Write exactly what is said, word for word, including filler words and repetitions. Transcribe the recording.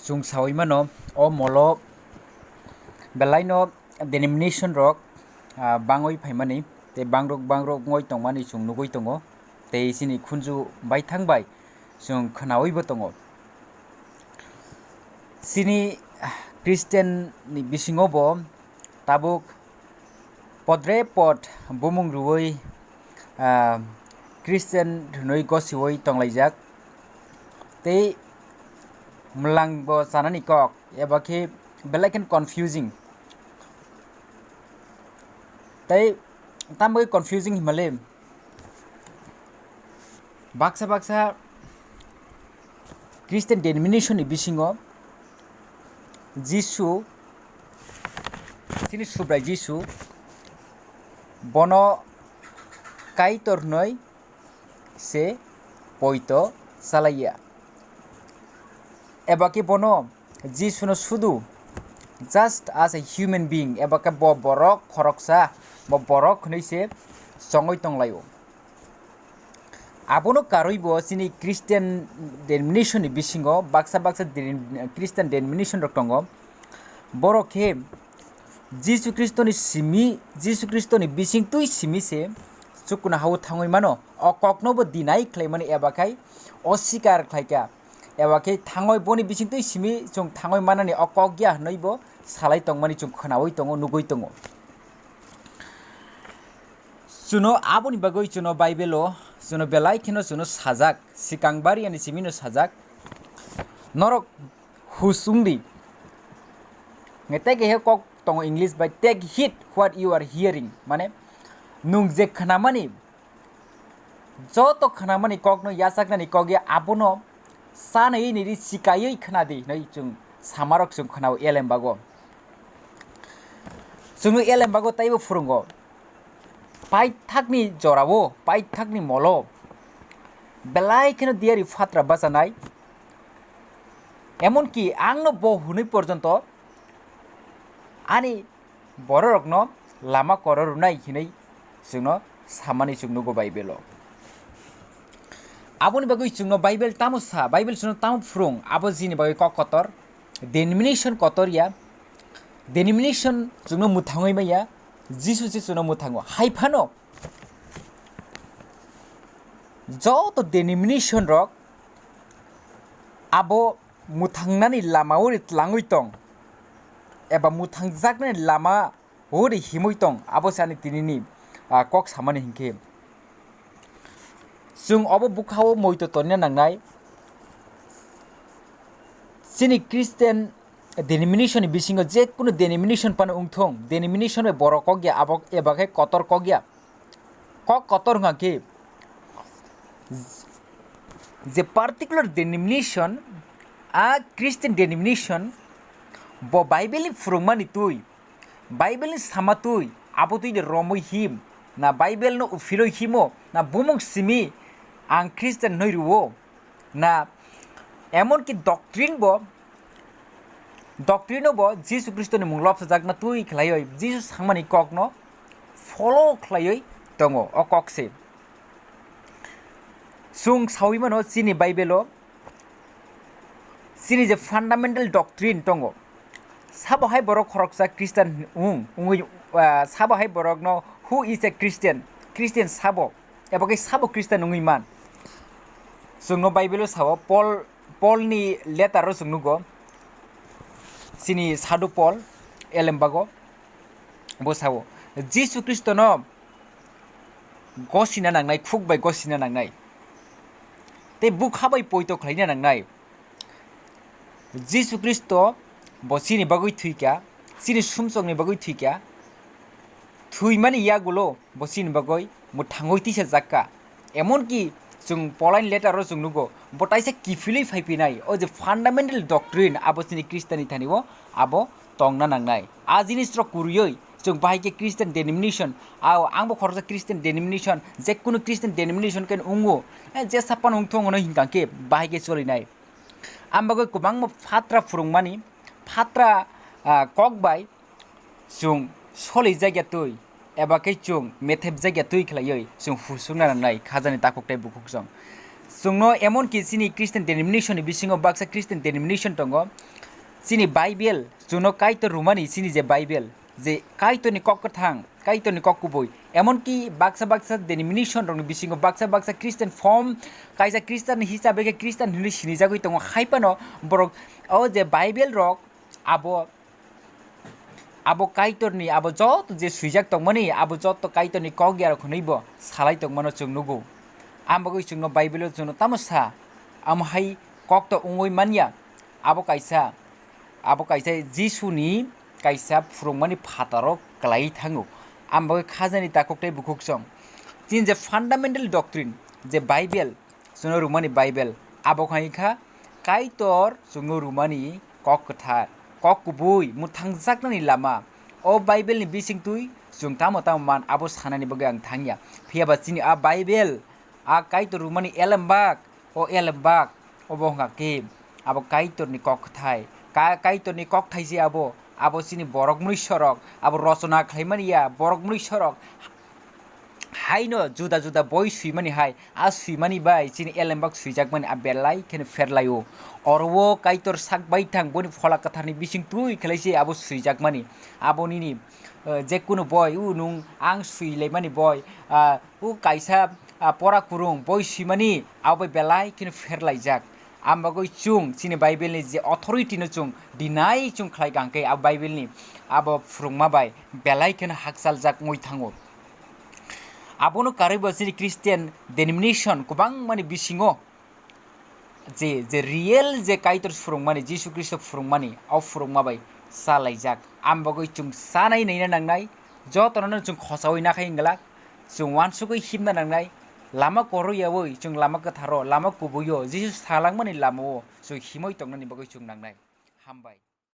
Chwng saui mano, o molo belaino denomination rok, ah, bangwi phaimani, tei bangrok bangrok wngwi tongmani chwng nugwi tongo, tei chini khunju baithang bai chwng khwnawibo tongo. Chini, ah, Christian ni bisingo bo tabuk podre pod bumung rwui, ah, Christian hwnwi gosiui tonglaijak. Tei mwlang bo chanani kok, eba khe belai kheno confusing. Tei tamo khe confusing himale, baksa baksa Christian denomination ni bisingo Jisu, chini Subrai Jisu, bono Kaitor hwnwi se poito salaiya. Eba khe bono Jisuno sudu just as a human being, eba khe bo borok khoroksa, bo borok hwnwi se chongwi tonglaio. Abono karwi bo chini Christian denomination ni bisingo baksa baksa den-, Christian denomination rok tongo. Borok khe Jisu Khristoni simi, Jisu Khristoni bising twi simi se chukuna hao thangwi mano. O kokno bo deny khlaimani eba khai osikar khlaikha. Eba khe thangwi boni bising twi simi chwng thangwi manani o kok ya hwnwi bo salai tongmani chwng khwnaui tongo, nugui tongo. Chwno aboni bagwi chwno Bible-o chwno belai kheno chwno sajak, swkang bari ani simino sajak, norok hus wng di. Nge tei kehe kok tongo English bai, "Take heed what you are hearing." Mane, nwng je khnamani, joto khnamani kokno yachaknani kok ya, abono chanaiwi nini sikaiwi khna di, hinwi chwng samarok chwng khnao elembago. Chwngno elembago teibo phwrwngo. Paithakni jorao, paithakni molo belai kheno diyari phatra bachanai. Emonki angno bo hwnwi porjonto ani bororokno lama koro rwnai hinwi chwngno samani chwng nugo Bible-o. Aboni bagwi chwngno Bible tamo sa, Bible chwngno tamo phwrwng, abo jini bagwi kok kotor, denomination kotor ya, denomination chwngno mwthangwi maya, Jisu se chwngno mwthango. Hai phano joto denomination rok abo mwthangnani lama uri tlangwi tong, eba mwthangjaknani lama uri himwi tong, abo se ani tinini, ah, kok samani hinkhe. Chwng obo bwkhao moito tongna nangnai. Chini Christian denomination ni bisingo je kunu denomination phano wngthung, denomination bai borok kok ya, abo eba khe kotor kok ya. Kok kotor wngkha khe je particular denomination, a Christian denomination, bo Bible ni phwrwngmani twi, Bible ni sama twi, abo twi de romwi him, na Bible no uphilwi himo, na bumung simi ang Christian hwnwi rwo, na emonki doctrine bo, doctrine-o bo Jisu Khristoni mung lobsajakna twi khlaiwi Jisu sangmani kokno follow khlaiwi tongo, o kok se. Chwng saui mano chini Bible-o chini je fundamental doctrine tongo, sabo hai borok khoroksa Christian wng, wngwi, ah, sabo hai borokno, "Who is a Christian?" Christian sabo, eba khe sabo Christian wngwi man? Chwngno Bible-o sao, Paul, Paul ni letter-o chwng nugo, chini sadhu Paul elembago, bo sao, Jisu Khristono gosina nangnai, khuk bai gosina nangnai, tei bwkha bai poito khlaina nangnai. Jisu Khristo bo chini bagwi thwikha, chini sumsokni bagwi thwikha. Thwimani yagulo bo chini bagwi mwthangwi tisajakha. Emonki chwng Paul ni letter-o chwng nugo, bo taisa kiphilwi phaiphinai, o je fundamental doctrine abo chini Christian ni thani-o abo tongna nangnai. A jinisrok kwrwiwi chwng bahai khe Christian denomination, a, angbo khoroksa Christian denomination, jekunu Christian denomination khe wngo, eh, jesa phano wngthung hwnwi hinkha khe bahai khe cholinai. Ang bagwi kwbangma phatra phwrwngmani, phatra, ah, kok bai chwng solijakya twi, eba khe chwng methepjakya twi khlaiwi chwng husukna nangnai khajani takhuk tei bukhuksong. Chwngno emonki chini Christian denomination ni bisingo baksa Christian denomination tongo. Chini Bible, chwngno Kaitor rwmani chini je Bible, je Kaitorni kok kwthang, Kaitorni kok kubui. Emonki baksa baksa denomination rokni bisingo baksa baksa Christian form, kaisa Christian hisabe khe Christian hinwi sinijagwi tongo. Hai phano borok o je Bible rok abo, abo Kaitorni, abo joto je swijak tongmani, abo joto Kaitorni kok yarok hwnwi bo salai tongmano chwng nugo. Ang bagwi chwngno Bible-o chwngno tamo sa, amo hai kok to wngwi manya. Abo kaisa, abo kaisa Jisuni kaisa phwrwngmani phataro kwlaiwi thango. Ang bagwi khajani takhuk tei bukhuk song. Chini je fundamental doctrine, je Bible, chwngno rwmani Bible, abo khai kha Kaitor chwngno rwmani kok kwthar, kok kubui, mwthangjaknani lama. O Bible ni bisingtwi chwng tamo tamo man, abo sanani bagwi ang thangya. Phiya ba chini a Bible, a Kaitor rwmani elembak, o elembak, obo wngkha khe abo Kaitorni kok kwthai. Ka-, Kaitorni kokthai se abo, abo chini borok mwnwi sorok, abo rochona khlaimani ya, borok mwnwi sorok. Haino juda juda boi swimani hai, a swimani bai chini elembak swijakmani a belai kheno pherlaio. Oro o Kaitor sak baithang boni Phola Kwtharni bisingtwi khlai se abo swijakmani. Abo nini, eh, jekunu boi, u nung ang swilaimani boi, ah, u kaisa, ah, pora kwrwng boi swimani, abo bai belai kheno pherlaijak. Ang bagwi chwng chini Bible ni je authority no chwng deny chwng khlai kha hwnkhe, abo Bible ni abo phwrwngma bai belai kheno hakchaljak wngwi thango. Abono karwi bo chini Christian denomination kwbangmani bisingo je, je real je Kaitor phwrwngmani, Jisu Khristo phwrwngmani, o phwrwngma bai chalaijak. Ang bagwi chwng sanai naina nangnai, jotono chwng khosaui nakhai wngwlak, chwng uansugui himna nangnai, lama kwrwi yaui chwng lama kwtharo, lama kubuio, Jisu salangmani lamao chwng himwi tongnani bagwi chwng nangnai. Hambai.